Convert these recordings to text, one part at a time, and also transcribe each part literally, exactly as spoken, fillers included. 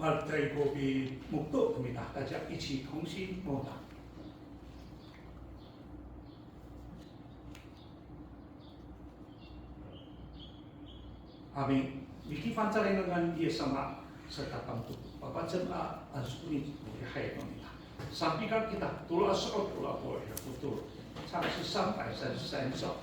Caay ko pimokto to mita, 大家一起同心默祷。 Amin. Mikifangcalay ngangan ni Yis sama, satapang to papacem a, a sokoni to lihay no mita. Sapikan kita, tolo a so'ot, tolo a polo' ira ko tolo. 唱诗三百三十三首。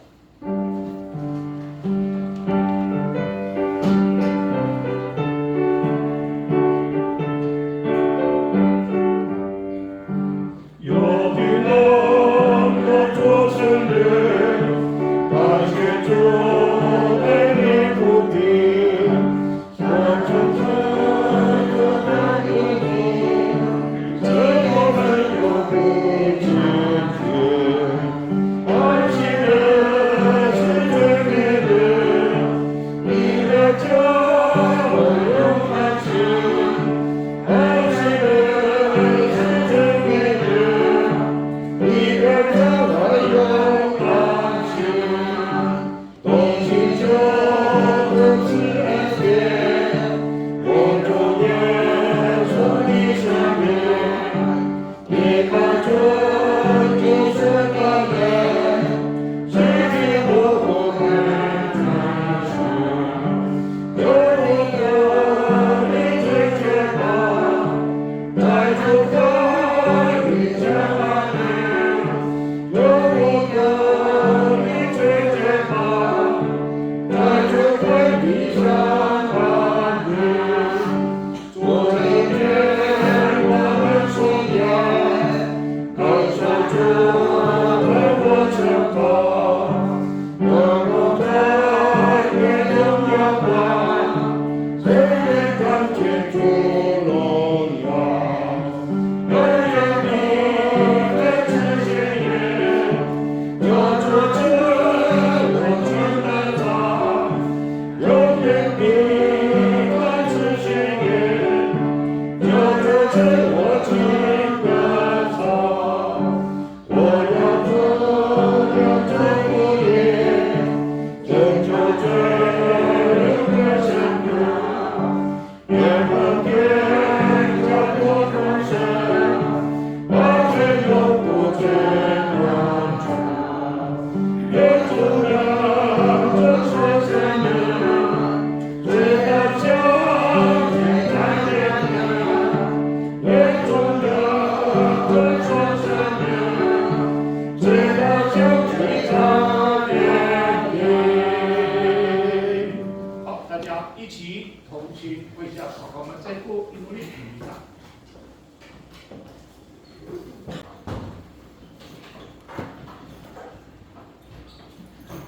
好，大家一起同心跪下，好，我们再过一努力。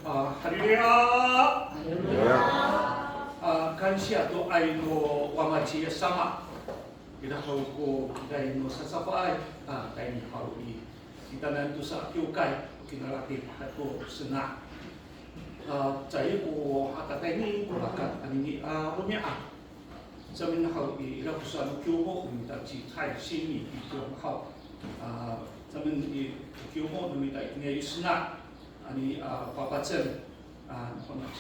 A, haleluya. Haleluya. A, kansiya to 'ay no Wama ci Yis sama. Ira haw ko kiday no sasafaay, a, tayni haw i kitanan tosa kiwkay, kinalatik ato sena. A, caay ko hatatayni ko rakat anini a romi'ad. Samin haw i, ira ko saan no kiwmo no mita ci Cai Simi i kiwmo haw. A, samin i, kiwmo no mita i, niya i sena, ani, a, papacem, a,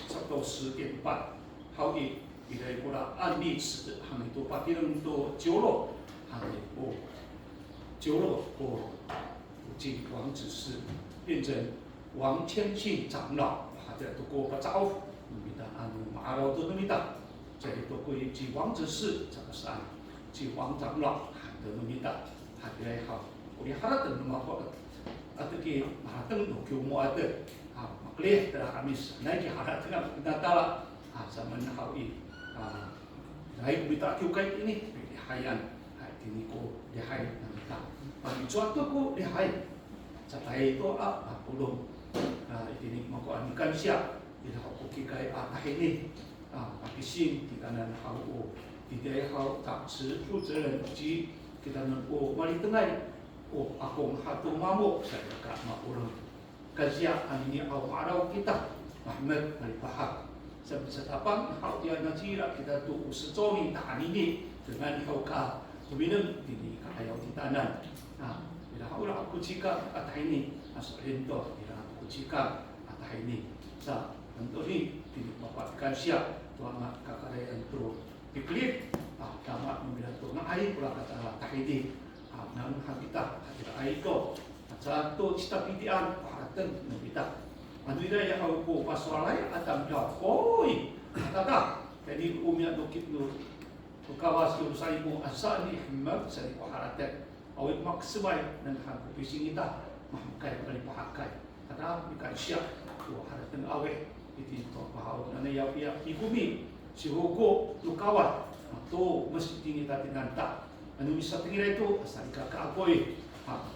sato 十点半 haw i, ira ko ra 按立式 han to patireng to ciwlo, han to ciwlo ko ci 王执事 变成 王谦信长老, hatira to ko paca'of no mita, ano ma'araw to no mita. Caay to ko ci 王执事 caka saan, ci 王长老 han to no mita. Hatira haw, o riharateng no mako ato ki maharateng no kiwmo ato. A, makelih tira 'Amis, nai ki harateng a natala. A, saman haw i, a, Hay ko mita a kiwkay itini, lihayan. Hay, itini ko lihay no mita. Pamicowa to ko lihay. Caay to a mapolong. A, itini mako a mikansiya. Ira ko kikay a tahini. A, makisin, kitanan haw o. Itiya haw, 长执负责人 ci, kitanan o malitengay. O akong hato mamo, sa ka mapolong. Kansiya anini haw ma'araw kita, mahemek, malipahak. Sa, satapang haw tiya nacila kita to o siconi ta anini, dengan haw ka, tomineng tini ka'ayaw titaanan. A, ira haw ira ko cikang a tahini, a, so'elin to, ira ko cikang a tahini. Sa, anto ni, tini papakansiya, to a kakarayan to, pikelip, A, dama no mira to nga'ay kora katahidi. A, nanohan kita, hatiraay to. Aca to citapidian, paharateng no mita. Ano ira ya haw ko pasowalay a tamdaw. Oy, katata. Tayni o miya no ki-, no, no Kawas yo salikaka saan i hemek, saan i ko harateng. Awaay ko makesebay, nanohan ko pising ita, mahemekay ko palipahakay. Kada mikansiya to harateng awe, itini to pahaw nanay ya piya mikomi, sihoko no Kawas, to masi itini tatirengan ta. Ano misatengilay to, a salikaka ako i, ha,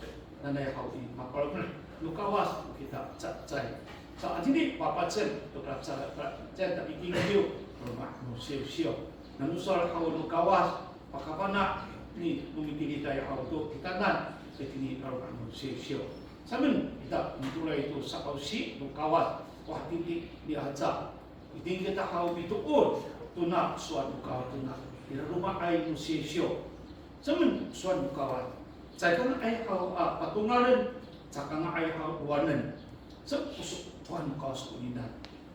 nanay haw i mapalemed no Kawas, kita cecay. Sa itini papacem, to pacecay, pacecay ta i kingkiw, roma no siwsiw. Nano sowal haw no Kawas, pakafana' ni no mitiliday haw to kitanan, itini roma no siwsiw. Samen, ita mitooray to sa'osi no Kawas, o hatini ni aca. Itini kita haw mitoor tona sowal no Kawas tona, i laloma'ay no siwsiw. Samen sowal no Kawas, caay ka nga'ay haw a patongalen, caay ka nga'ay haw lowanen. Sa ko sowal no Kawas konini.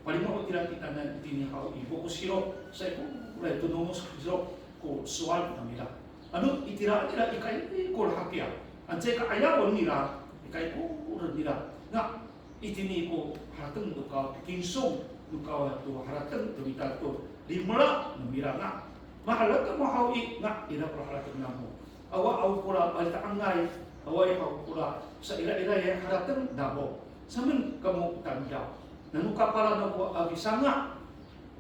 Palima o tira kitanan itini haw i Bokosiro, saikoray to no Bokosiro ko sowal no mira. Ano itira nira i kaikor hakiya. Ano caay ka 'ayawen nira, i kaikor nira. Nga itini ko harateng no Kawas, kinsong no Kawas to harateng no mita to limela no mira nga. Maharateng mo haw i, nga ira ko harateng namo. Awa, awa kora palita'angay, awaay haw kora sairaira ya harateng namo. Samen kamo tamdaw. Nano kapala namo a misanga'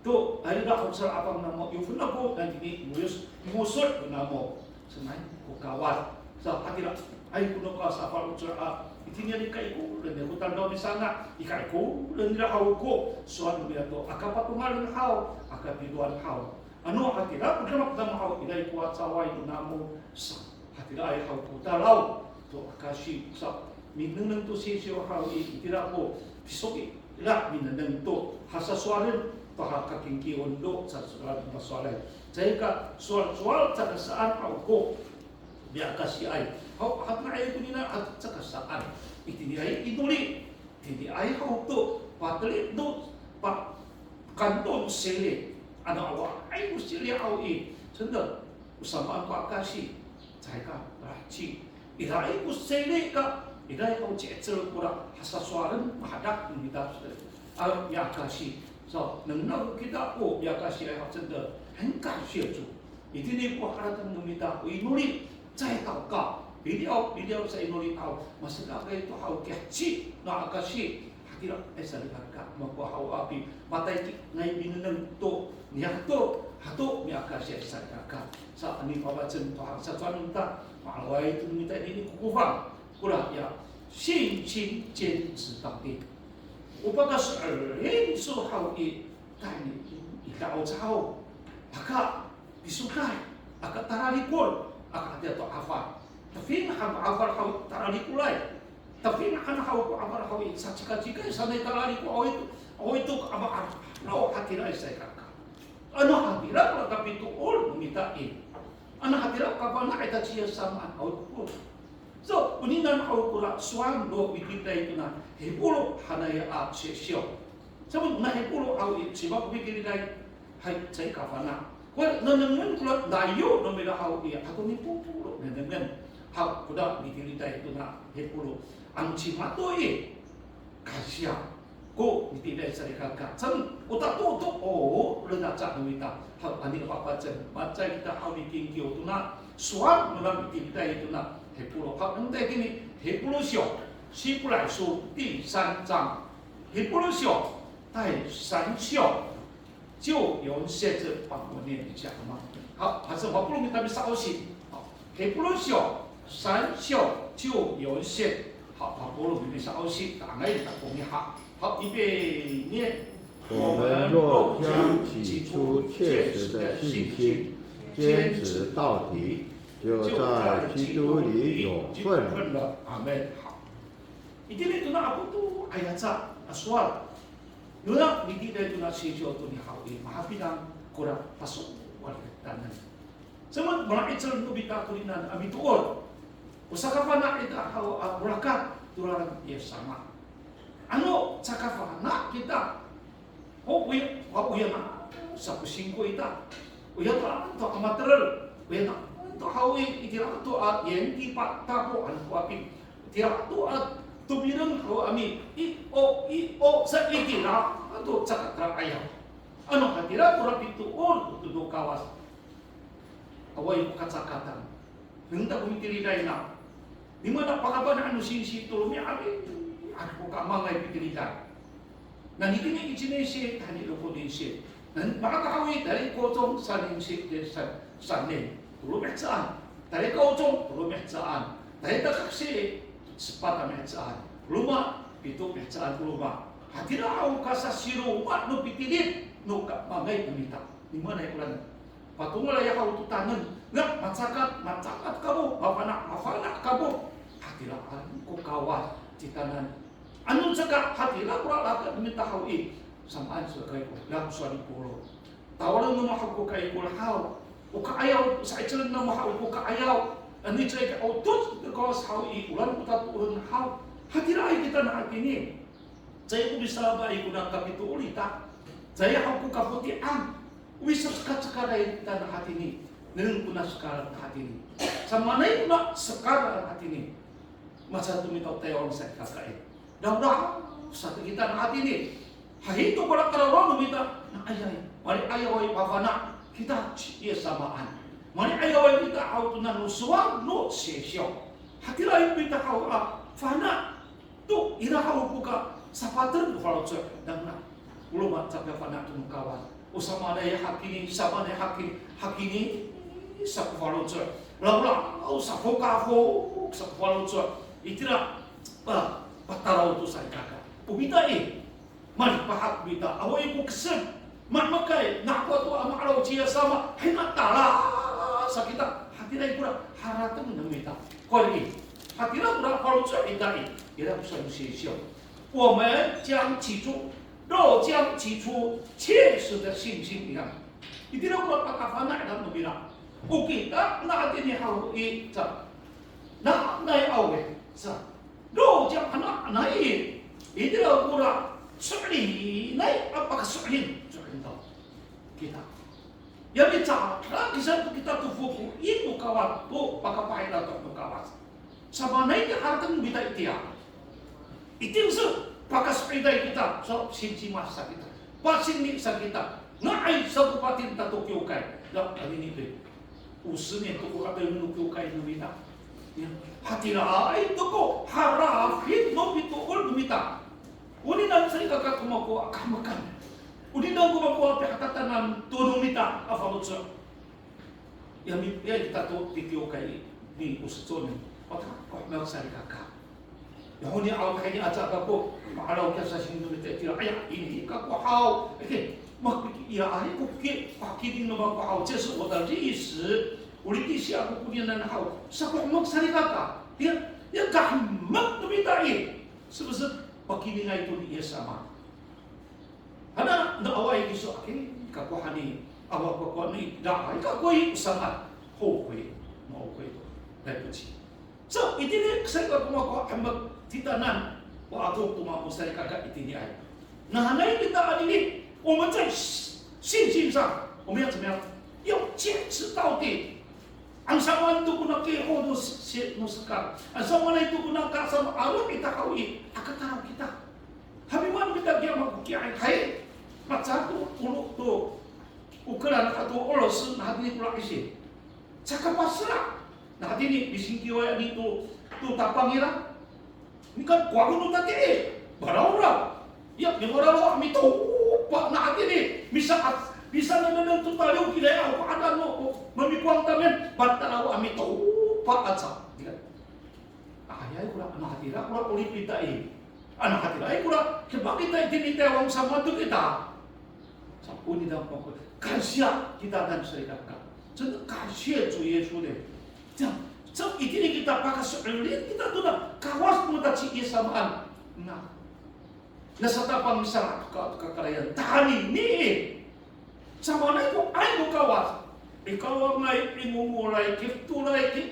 to, ay ira ko sa'apang namo, yo fena ko, nanitini moyos, mosol namo. Sanay ko Kawas. Sa hatiraay ko no Kawas a faloco' a, itini i kaikoren nira ko tamdaw misanga', i kaikoren nira haw ko sowal no mira to, aka patongalen haw, aka pidoan haw. Ano hatira ko demak namo haw, iray ko a caway no namo sa. Hatiraay haw ko talaw to akasi sa. Minengneng to sisiw haw i, itira ko pisoki ira minengneng to hasasowalen to hakakingkiwen to sasowalen pasowalay. Caay ka sowal, sowal caay ka saan haw ko miakasiay. Haw, hatiraay konina a caay ka saan. Itiniay inoli. Itiniay haw to, pateli to, pa, kanto no sili. Ano awaay ko sili haw i, sendel, o samaan ko akasi, caay ka laheci. Iraay ko sili ka, iraay haw ci'icel kora hasasowalen, mahadak no mita. A, miakasi. So, nengneng kita ko miakasiay haw, sendel, 很感谢主. Itini ko harateng no mita ko inoli, caay tawkaw. Piliyaw, piliyaw sa inoli haw, maselakay to haw kiheci no akasi. Hatiraay salikaka, mako haw a pi, matayci nai minengneng to, niyah to, hato miakasi salikaka. Sa, ano papacem to haw, sa cowa no mita, ma'araw to no mita ini ko kofang. Kora ya, 信心坚持到底. O pakaso'elin iso haw i, tayni i da'oc haw. Aka pisokay, aka talalikol, aka hatiya to 'afal. Tafing han ko 'afal haw talalikolay. Tafing han haw ko 'afal haw i, sacikacikay sanay talalikol, awaay to, awaay to ka 'afal, ano hatiraay salikaka. Ano hatira ko kapitoor no mita i. Ano hatira ko kafana' ita ci Yis samaan, awaay ko. So, oninian haw kora sowal no mitiliday tona Hipolo hananay a sisiw. Samaan ona Hipolo haw i, cima ko mitiliday, hay, caay kafana'. Ko nengnengen kora nayo no mira haw i, hato ni Polo nengnengen. Haw, kora mitiliday tona Hipolo. Ano cima to i, kansiya ko mitiliday salikaka. Saan, o tatooren aca no mita. Haw, anini a papacem, matiya kita haw mikingkiw tona sowal nona mitiliday tona Hipolo. Haw, nengneng ta itini, Hipolo siw, 希伯来书第三章, Hipolo siw, 第三章, 九节，帮我念一下好吗？好，还是 Hipolo kita misa'osi. 好，Hipolo siw, 三章, 九节. 好，Hipolo misa'osi, tangay ta ko ngiha. 好，预备，念。我们若将起初确实的信心坚持到底，就在基督里有份了。阿们。好。 Itini tona akoto ayaca a sowal. Nona mitiliday tona sisiw toni haw i, mahapinang kora pasowal kitanan. Saan, mala'icel no mita torinan a mitoor. O sakafana' ita haw a molakat to lalan ni Yis sama. Ano caka fana' kita, o, oya, o, oya na, sa ko singko ita. Oya to, to a materel, oya to, to haw i, itira to a yenti pa tapo han ko apin. Itira to a tomireng haw a mi, i o, i o, sa itira to caka tara ayaw. Ano hatira kora pitoor to no Kawas. Awaay ko kacakatan. Nengneng ta ko mitiliday na. Nima na pakafana' no singsi to romi'ami'ad ko kamangay pitiliday. Nani kini icinensi, tani lokodensi. Nani, maka haw i, tayra i kocong sanensi, de san, sanen. Tolo mihecaan. Tayra i kocong, tolo mihecaan. Tayra i takaksi, sepat a mihecaan. Roma, pito mihecaan ko roma. Hatira haw kasasiroma no pitilid no kamangay no mita. Nima na i koran. Patongalay haw to taneng, nga macakat, macakat kamo, mafana', mafana' kamo. Hatiraan ko Kawas, titaanan. Ano caka hatira kora rakat no mita haw i, samaan sa kaikor, lam sowal ni Pawlo. Tawalen no mako ko kaikor haw. O ka'ayaw, sa'icelen no mako ko ka'ayaw. Ano i caay ka otot to Kawas haw i, olan ko tatoren haw. Hatiraay kita na hatini. Caay ko misalabay kona kapitoor ita. Caay haw ko kafoti'an. O misacekacekaday kita na hatini. Nengneng kona sekal na hatini. Samaanay kona sekal na hatini. Masa to mita o Taywan salikaka i. Dawdaw sato kita na hatini. Hay to kora kararaw no mita na ayay. Mali'ayaway mafana' kita ci Yis samaan. Mali'ayaway kita haw to nano sowal no sisiw. Hatiraay kita haw a fana' to ira haw ko kasapater ko faloco' dangda. O roma caay ka fana' to no Kawas. O samaanay hakini, samaanay hakini, hakini sa ko faloco'. Lawlaw sa fokafok sa ko faloco'. Itira, a, patalaw to salikaka. O mita i, malipahak mita, awaay ko kesem. Mahemek i, nako to a ma'araw ci Yis sama, hay na tala sa kita. Hatiraay kora harateng no mita. Kowani i, hatira kora faloco' ita i, ira ko saan no sisiw. 我们将起初，若将起初切实的信心一样。Itira ko pakafana' no mira. O kita na hatini haw i, sa, na, nai awe, sa. 若将 hana, nai, itira kora so'elinay a pakaso'elin, so'elin to kita. Ya micakat kisan to kita to fokoin no Kawas, to pakapahiratok no Kawas. Samaanay ko harateng no mita itiya. Itini sa, pakaso'elinay kita, so, sinci masa kita. Pasini sa kita. Nga'ay sa ko patinta to kiwkay. Ya, anini to. O sini to ko katayni no kiwkay no mita. Ya, hatiraay to ko harafin no mitoor no mita. Onini salikaka ko mako a kahemekan. Onini ko mako a pihatatanan to no mita a faloco'. Ya mi, ya kita to titiyo kay ni o siconi. Wata ko hamak salikaka. Ya honi aw kay ni aca kako, ma'araw kiya sa sini no mita itira. Aya, ini kako haw. Eke, makiki iya ay ko ki, pakiding no mako haw. 这是我的历史。O litisi ako koniyanan haw. Sa ko hamak salikaka. Ya, ya kahemak no mita i. 是不是 pakidingay to ni Yis sama? Hana, no awaay kiso, aki, kako hani, awa ko koni, da, ay kako i, sangat, 后悔, 后悔 to, 来不及. So, itini, sa kako mako, hamak, titaanan, o ako to mako salikaka itiniay. Na hanay kita anini, 我们在信心上，我们要怎么样？要坚持到底。 Ano samaan to kona kiho no se-, no sekal. Ano samaanay to kona kasamaanay ita haw i, aka taraw kita. Hamimaan kita kiya mako kiyaay, hay. Maca to, olo to. Okeran ato olos, na hatini kora isi. Caka pasera. Na hatini, misingkiway ni to, to tapang ira. Nika ko ako no tatiih, marawraw. Ya, mimaraw a mitopa na hatini. Misa, misa nengneng to taliw kilaay ako ada no, mamikowang tamen, matalaw a mitopa aca. Nika. Ayay kora, ano hatira kora 'orip ita i. Ano hatiraay kora, kipa kita itini Taywan samato kita. Sa, o nidang pako, 感谢 kita nan salikaka. 真的感谢主耶稣呢。这样，这一定 kita pakaso'elin kita to na Kawas no mita ci Yis samaan. Na, na satapang sa ka, kakarayan. Tanini. Samaanay ko 'ay no Kawas. I kawangay, i ngongolay, kiftolay, ki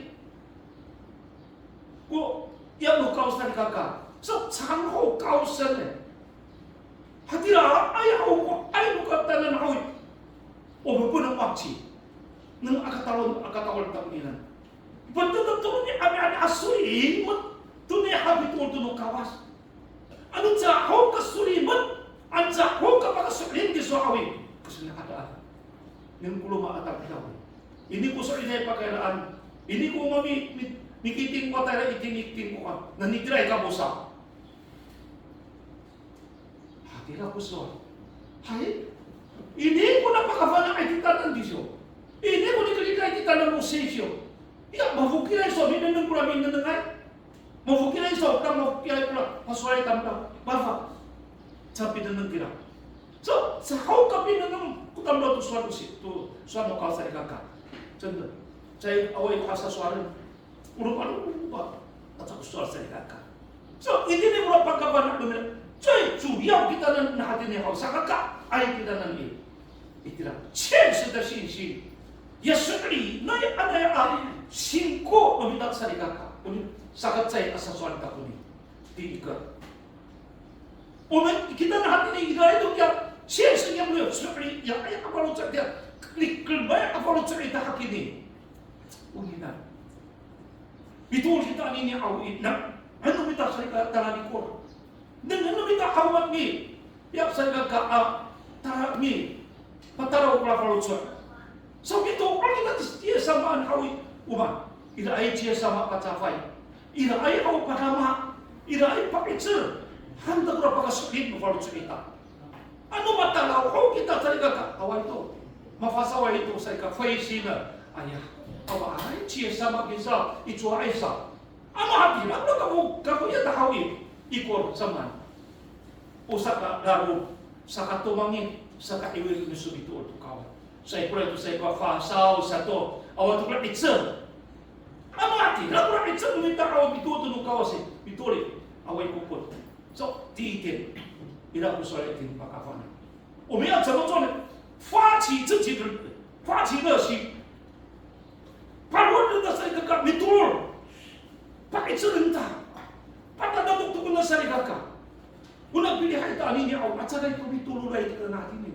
Ko, ya no Kawas salikaka. So, 常后高升 e. Hatiraay haw ko 'ay no katanan haw i. 我们不能忘记。Nengneng aka tawal, aka tawal ta konian. Patetep to ni ami, ami a solimet to ni hapitoor to no Kawas. Ano caho ka solimet, ano caho ka pakaso'elin kiso haw i, ko saan a adaan. Nengneng ko roma a tamdaw i, ini ko so'elinay pakayraan, ini ko mami, mi, mikiting ko tayra i tinikiting ko ka, nanitira i kamosa. Hatira ko sowal. Hay, ini ko napakafana'ay titaanan kiso. Ini ko nikeriday titaanan no sisyo. Ya, mafokilay so minengneng kora minengnengay. Mafokilay so, ta mafokilay kora pasowalay tamdaw. Mafa. Sa pinengneng kira. So, caho ka pinengneng ko tamdaw to sowal ko si, to sowal no Kawas salikaka. 真的. Caay awaay ko a sasowalen. O roma, o roma, aca ko sowal salikaka. So, itini ko ra pakafana' no mira, 最主要 kitanan hatini haw, sakakaay kitanan i, itira, 坚实的信心. Ya so'elinay, anay a singko no mita salikaka. Oni, saka caay a sasowal ta koni. 第一个, 我们 kitanan hatini, ira ito ya, 坚实 ya, so'elinay a faloco' tiya, likelmay a faloco' ita hakini. Onini. Mitoor kita anini haw i, na, ano mita salikaka tala nikor. Nengneng no mita haw matini, ya salikaka a tala mi, patalaw ko ra faloco'. Sa mitoor kita ci Yis samaan haw i, o maan, iraay ci Yis sama pacafay. Iraay haw padama, iraay pa'icel. Han ta ko ra pakaso'elin no faloco' ita. Ano matalaw ho kita salikaka, awaay to. Mafasaway to salikaka, 灰心了. Aya, awaay ci Yis sama kinsa i cowaay sa. Ano hatira ko kako, kako ya ta haw i, ikor samaan. O saka lalok, saka tomangit, saka 'iwil no miso mitoor to Kawas. Saikoray to saikowa, 发烧 sato, awa to ko ra 'icel. Ano hatira ko ra 'icel no mita haw i, mitoor to no Kawas i, mitoor i, awaay ko kot. So, 第一点, ira ko sowal itini pakafana'. 我们要怎么做呢？发起自己的，发起热心。Paro ita salikaka mitoor. Pa'icelen ta. Patadatok to kona salikaka. Ona pilihay ta anini haw, mahecaday to mitooray to kona hatini.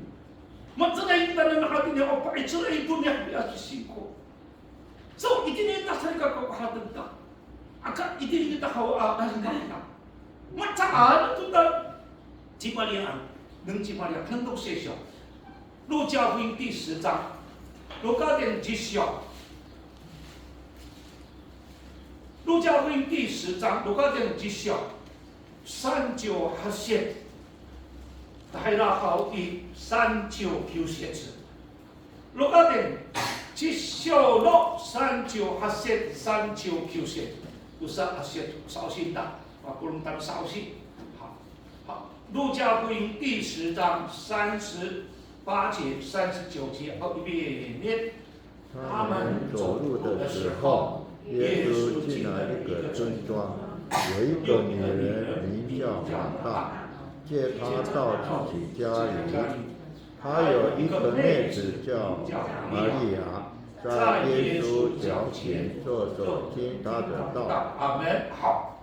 Mahecaday to kona hatini haw, pa'icelen to ni haw a sisingko. So, itini ita salikaka ko harateng ta. Aka itini kita haw a, a, lalima kita. Mataan to ta ci Maria, neng ci Maria, 能够写下. 路加福音第十章, Luka ten cisyo. 路加福音第十章, Luka ten cisyo. 三十八节. Tahira haw i, 三十九节. Luka ten cisyo no 三十八节, 三十九节. Tosa a syo, sa'osi ta. Wa, polong ta sa'osi. 好, 好. 路加福音第十章三十八节、三十九节。好, 预备, 念. 他们走路的时候，耶稣进了一个村庄，有一个女人名叫马大，接他到自己家里。她有一个妹子叫玛利亚，在耶稣脚前坐着听他的道。阿门。好。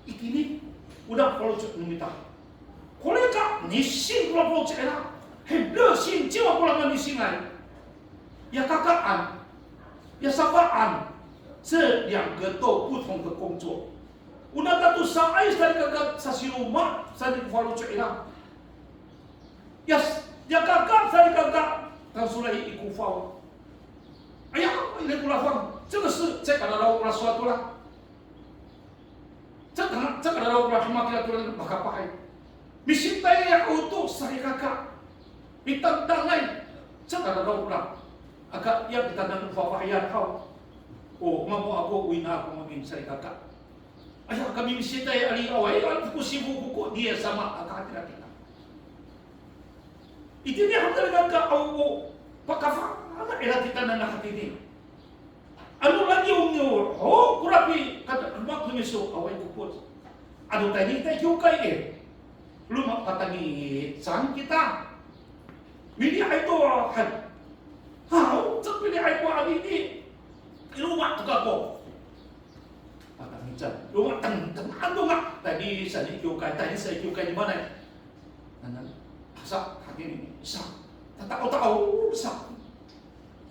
Itini, o faloco' no mita. Kore ka nising ko faloco' ira, 很热心, ciwa ko ra manisingay. Ya kakaan, ya safaan, 这两个都不同的工作. Ona tatosaay salikaka sasiroma, saan ko faloco' ira. Ya, ya kaka salikaka, tangsolaay i kofaw. Aya, ira ko lafang, 这个是 caay kararaw ko ra sowal to la. Caka, caka raraw ko ra kimakira to ra makapahay. Misitayay haw to salikaka. Mitangtangay. Caka raraw ko ra. Aka ya kitanan o fafahiyan haw. O, mamo ako, o ina ako, mamin salikaka. Aya kami misitayay ali awaay, ano ko sifo ko ko, ni Yis sama, aka hatira kita. Itini haw salikaka, aw, o, pakafana' ira kitanan a hatini. Ano langiwngiw ho kora pi, kada, demak no miso, awaay ko kot. Ano tayni kita i kiwkay i, roma patangic saan kita. Milihay to, han. Haw, cak milihay ko anini. I roma to kako. Patangic saan. Roma tengteng, ano nga. Tayni saan i kiwkay, tayni saan i kiwkay, ni manay. Nanan, sa, hatini, sa. Tata'ota'o, sa.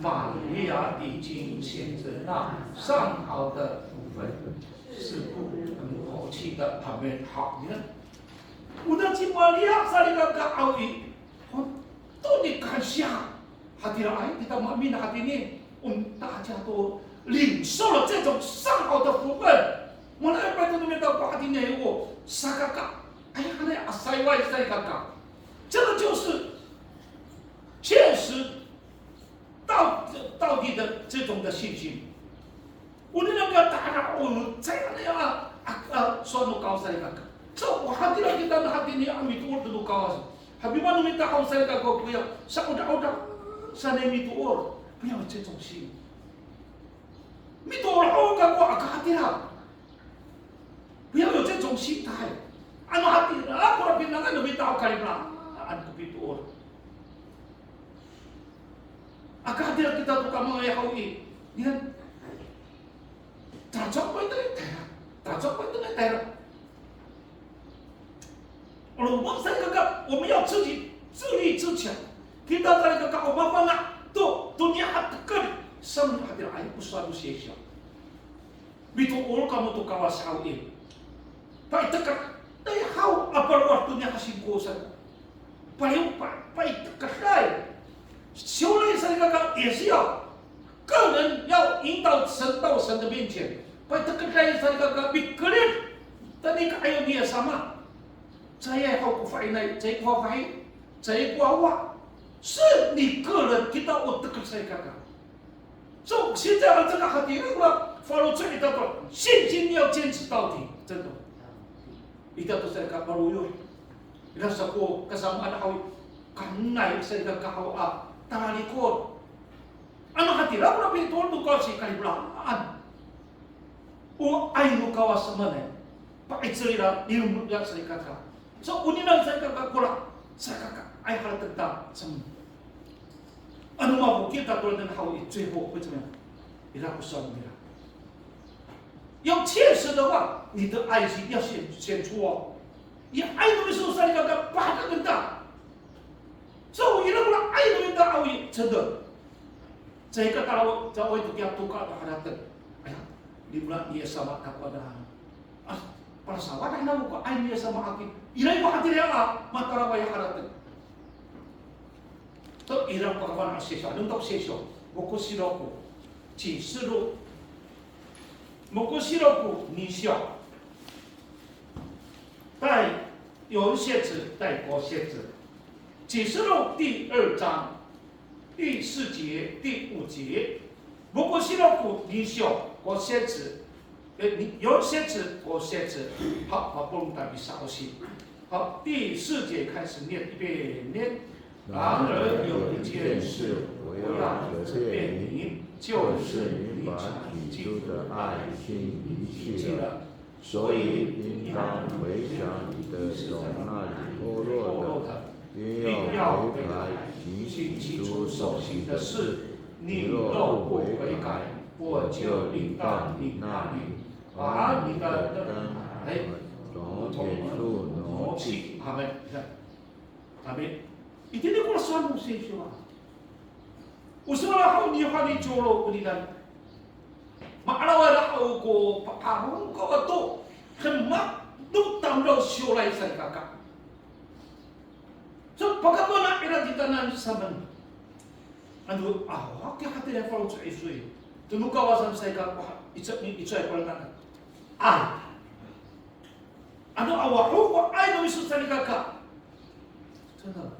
玛利亚已经选择那上好的福分，是不能抛弃的。阿门。好，你看，我的亲玛利亚，在那个高一，哦，到底感谢。Hatiraay kita maemin hatini, 我们大家都领受了这种上好的福分。Malipay to no mita ko hatini ko sakaka, ay, hanay a sayway salikaka. 这个就是切实到到底的这种的信心。Onini a tara o cecay a, a, a, sowal no Kawas salikaka. So, o hatira kita no hatini a mitoor to no Kawas. Hapimaan no mita haw salikaka koya, sa'odaoda sanay mitoor. 不要有这种心。Mitoor haw kako aka hatira. 不要有这种心态。Ano hatira, ako ra pinangan no mita haw kalimelaan ko pitoor. Aka hatira kita to kamangay haw i, 你看, 打从关的台啊，打从关的台了。我们在这个，我们要自己自立自强。Kita salikaka o mafana' to, to niya hatekel, sa niya hatira ay ko sowal no sisiw. Mitoor kamo to Kawas haw i, paitekelay haw a palowad to niya hasingko saan. Paliw, pa, paitekelay. Siwlay salikaka 也是要个人要引导神到神的面前。Paitekelay salikaka mikerid. Tani ka'ayaw ni Yis sama. Caay haw ko fa'inay, caay ko fafahi, caay ko wawa. 是你个人 kita o tekel salikaka. So, 现在 a, 这个 hatira ko faloco' ita to, 信心要坚持到底，真的。Ita to salikaka paloyoy. Ira sa ko kasamaan haw i, kanay salikaka haw a, talikor. Ano hatira ko pitoor to Kawas i kalimelaan. O 'ay no Kawas samaanay. Pa'icel ira, niromod ira salikaka. So, onini salikaka kora, salikaka, ay harateng ta, saan. Ano mafokil ta to haw i, 最后会怎么样？Ira ko sowal nira. 要切实的话，你的爱心要显，显出哦。Ya 'ay no miso salikaka, paharateng ta. So, ira kora 'ay no mita haw i, 真的。Caay ka talaw, caay to kiya toka to harateng. Aya, limela ni Yis sama takowanan. A, palasawad hanako ko 'ay ni Yis sama aki. Ira ko hatira a, matalaw a harateng. To ira pakafana' sisiw, 'adong to sisiw. Mokosiroko, 启示录. Mokosiroko, nisyo. 带有一些字，带过些字。启示录第二章第四节、第五节。Mokosiroko nisyo, 过些字。 哎，你有些字，我写字。好，好，不用打比赛，我写。好，第四节开始念，预备，念。然而有一件事，我要责备你，就是你把起初的爱心离弃了。所以应当回想你在主那里脱落的，并要悔改，行起初所行的事。你若不悔改，我就临到你那里， 把你的灯台从远处挪去。阿门。你看，阿门。Itini ko sowal no sisiw a. O sowal haw ni Yohani ciwlo ko nidang. Ma'araw haw ko paparong ko ato. Hemak to tamdaw siwlay salikaka. So, pakafana' ira titaanan saman. Ano, awa, kiya hatira faloco' iso i. To no Kawas saan salikaka, ica, ica i palangan. Ay. Ano awa ho ko 'ay no miso salikaka. Sana.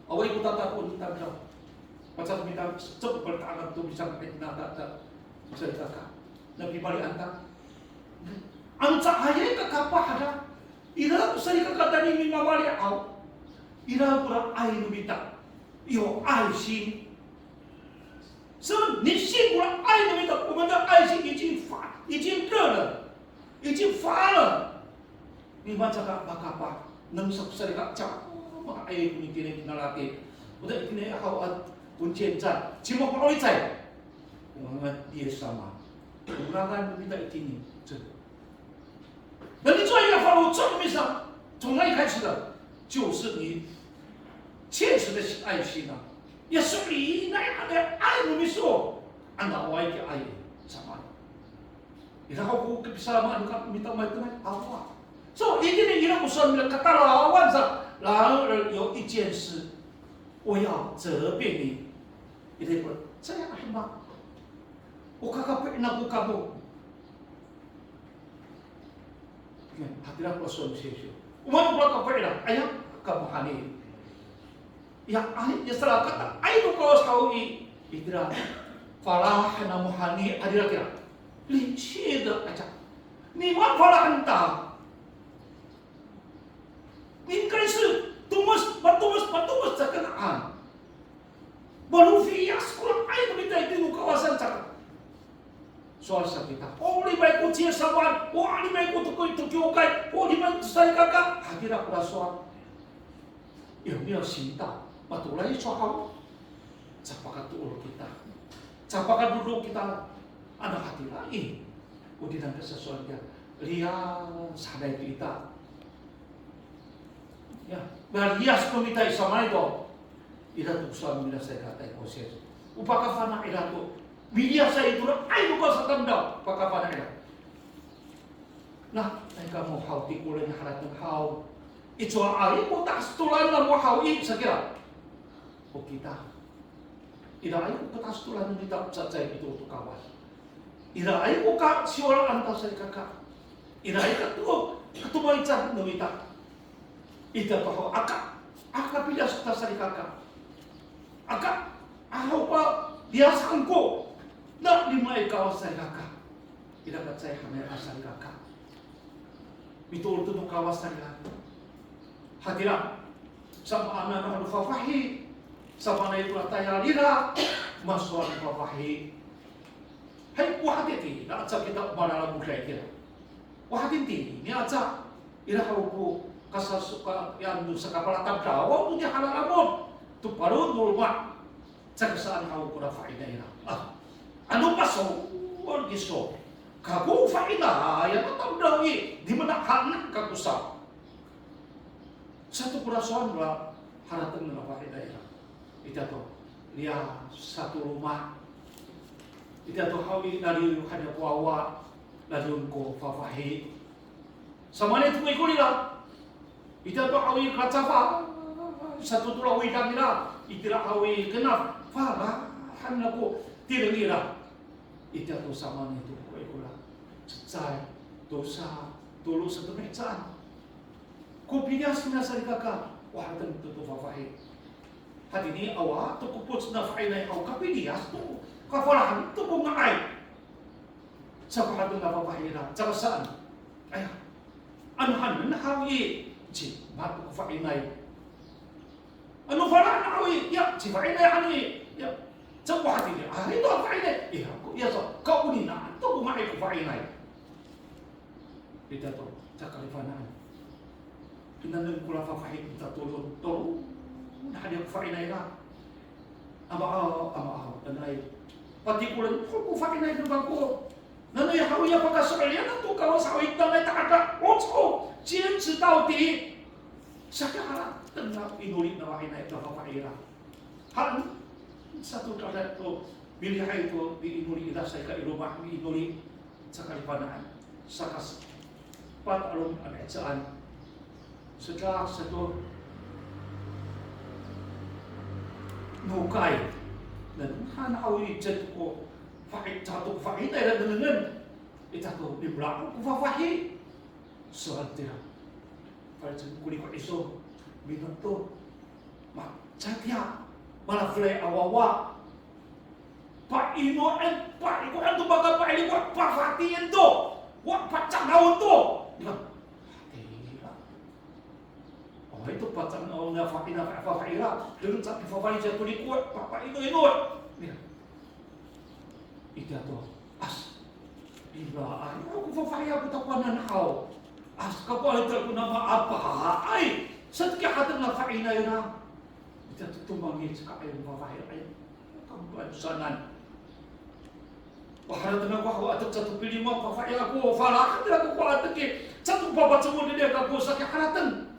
Awaay ko tata'ang tamdaw. Maca to mita, cep, palta'angan to misanga'ay tina ta, ta, salikaka. Na pimalian ta. Ano caayay ka kapah ada. Ira ko salikaka tayni mimawali haw. Ira kora 'ay no mita. 有爱心。是不是你信过了爱的味道？我们的爱心已经发，已经热了，已经发了。Mimaca ka makapah, neng sa ko salikaka caay, maka ay ko itini kina laki. Oda itini haw a, 文健站, cima ko 'oricay. Ko ngangan ni Yis sama. Ko ngangan no mita itini. 这个 那你做一个 follow 这个 mission，从哪里开始的？就是你切实的爱心啊。Ya so'elinay hanay ay no miso. Ano awaay ki ay samaan. Ira ho ko kapisalamaan no mita ma'edengay, awa. So, itini ira ko saan nira katalawan sa, 然而有一件事，我要责备你。Ira ko, saya a demak. O kakape'en ako kamo. Hatira ko sowal no Yis. O maan ko kakape'en ira, aya, kamo hani. Ya, ay, ya sarakat, ay no Kawas haw i, itira, falahen namo hani, hatira kira. Lisida aca. Nimaan falahen ta. Ningkay si, tomes, matomes, matomes sa Kanaan. Malofiyas koraan ay no mita itini no Kawasan saka. Sowal sa kita. O, limay ko ciyasamaan, o, limay ko to kiwkay, o, limay ko salikaka. Hatira kora sowal. Yo, miyo sinta, matolay so haw. Sapakatoor kita. Sapakadodo kita. Ano hatira i. O di nangka sasowal kita. Liyas hanay to ita. Ya, maliyas no mita i samaanay to. Ira to ko sowal no mira salikaka i ko sir. O pakafana' ira to. Miliyasay to ra, ay, no ko satamdaw. Pakafana' ira. Na, ay kamo haw tikolen harateng haw. I cowaay ko tahastolan namo haw i, sakira. O kita. Iraay ko katahastolan no mita cacay mitoor to Kawas. Iraay ko kasiwiraan ta salikaka. Iraay ka to, katomangican no mita. Ita to haw aka, aka piliyas ta salikaka. Aka, ahaw pa liyas han ko. Na, limaay Kawas salikaka. Ira ka cecay hanay a salikaka. Mitoor to no Kawas salikaka. Hatira, samaanen no fafahi, samaanay ko tayal nira, masowal no fafahi. Hay, o hatini, na aca kita o malalamoday kira. O hatini, ni aca, ira haw ko kasasoka, yan no sakapalatadaw, o ni halalamod, to palon no loma'. Caka saan haw kora fa'inay nira. A, ano pasowal kiso. Kako fa'inay, ano tamdaw i, di manahan kako sa. Sato kora sowal nira, harateng nira fa'inay nira. Ita to, liya sato loma'. Ita to haw i, laliw han ko wawa, laliw ko fafahi. Samaanay to ko ikor nira. Ita to haw i kacafa, sato to lawidang nira, itira haw i kenaf, falahen nako tireng nira. Ita to samaanay to ko ikor nira. Cecay, tosa, tolo sato mihecaan. Ko piliyas nira salikaka, o harateng to to fafahi. Hatini awa to ko poc na fa'inay haw kapiliyas to, kafalahen to ko nga'ay. Sa ko harateng a fafahi nira, caka saan. Aya, ano hanen haw i, cima to ko fa'inay. Ano falahen haw i, ya, cifa'inay han i, ya. Sa ko hatini, a, ito a fa'inay. Iya, ko, ya, so, kaoninaan to ko nga'ay ko fa'inay. Ita to, caka lifana'an. Pinaneng kora fafahi to tatolon, tolon, hadi ko fa'inay nira. Ama aw, ama aw, nanay. Patikolen ko ko fa'inay no mako. Nanoya haw i ya pakaso'elian to Kawas haw i, nanay ta'ada, o, o, 坚持到底. Saka harateng a inoli no fa'inay to fafahi nira. Han, sato tada to, milihay to, miinoli ira sa i ka i loma', miinoli, caka lifana'an, saka s-, pat a loma' a mihecaan. Saka sato, nokay, nengneng han haw i, cato ko fa'i, cato ko fa'inay ira nengnengen. Ita to, nimala ko fafahi. Sowal tira. Falic ko liko iso, minengneng to. Ma, catiya, malafelay a wawa. Pa'inoen, pa'ikoen to maka pa'ilikoen, pafatien to. Wa, pacangawen to. Nika, hatira. Awaay to pacangawen a fa'ina, fa, fafahi nira. Dengan sa pifafalic to liko, pa, pa'inoen to. Nika. Itiya to, as, ira, ay, ako fafahi ako takowanan haw. As, kakowanan ako na maapaay. Sato kiya harateng a fa'inay nira. Itiya to tomangic ko ay fafahi ay. Kakowanan sanan. Wa, harateng ako haw atek sato pilima fafahi ako. Falahen ako ko atek i. Sato papacemod nira kako sa kiya harateng.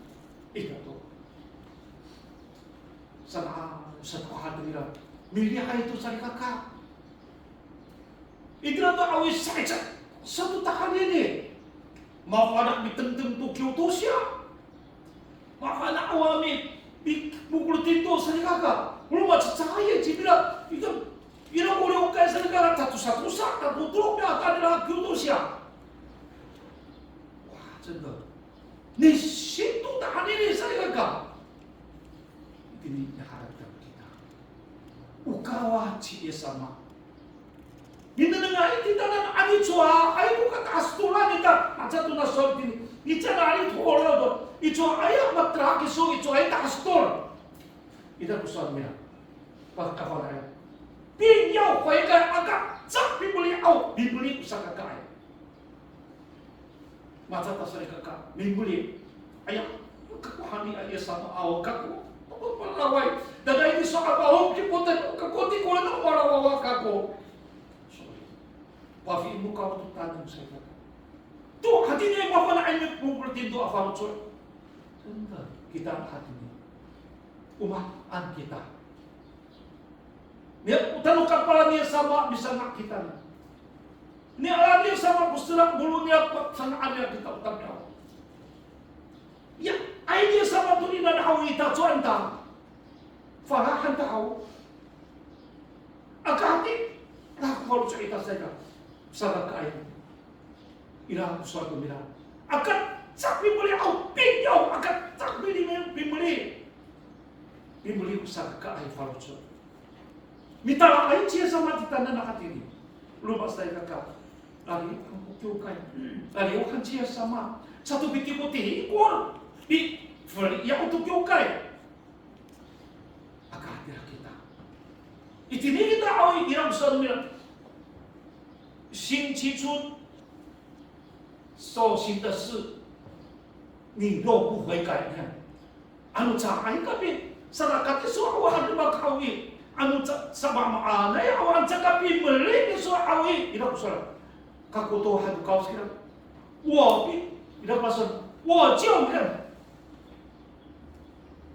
Itiya to. Saan Sato hatira, milihay to salikaka. Itira to awi sa'icel sato tahanini. Mafana' mitengteng to kiyo to siya. Mafana' awa mi, mi, mokolotin to salikaka. Olo macecay cinira, ita, ira ko liwkay salikaka, tatosatosa, tatotolo, miatanira kiyo to siya. Wa, 真的. Nisin to tahanini salikaka. Itini i harap kita. O Kawas ci Yis sama. Minengneng i titaanan, ano cowa ay ko kata'astoran ita, aca to na sowal itini. Ni cangra to oraw to. I cowa ay a matira kiso, i cowa ay ta'astor. Ita ko sowal nira. Pakafana' aya. Pinyaw ko ika aka, ca pimeli aw, pimeli ko sakakaay. Maca ta salikaka, mimeli. Aya, kako hani a Yis sama aw, kako. Ako palaway. Dadaya ini so abaw, kipoten, kako tikolen a malawawa kako. Sorry. Pafeli no Kawas to taneng salikaka. To, hatini mafana'ay mokolotin to a faloco'. 真的, kita hatini. O maan kita. Niya, o tano kapalan ni Yis sama, misanga' kita. Niya, ala ni Yis sama ko sera, bolo niya, pasanga'an niya kita o tamiyaw. Ya, ay ni Yis sama to ina haw i, tacowaen ta. Falahen ta haw. Aka hati, ra ko faloco' ita salikaka. Sakakaay. Ira ko sowal to nira. Aka ca pimeli aw, pinyaw, aka ca pimeli, pimeli. Pimeli ko sakakaay faloco'. Mitalaay ci Yis sama titaanan a hatini. Roma salikaka. Laliw han ko kiwkay. Laliw han ci Yis sama. Sato piti ko tikor. Pifeliyaw to kiwkay. Aka hatira kita. Itini kita aw i, ira ko sowal nira. 新起初所行的事，你若不悔改，你看，ano caay ka pi, sarakat iso awa ano makahaw i, ano ca, samamaanay awa ano caka pimeli iso awa i, ira ko sowal. Kako to han to Kawas kira. 我必, ira ko sowal. 我就看.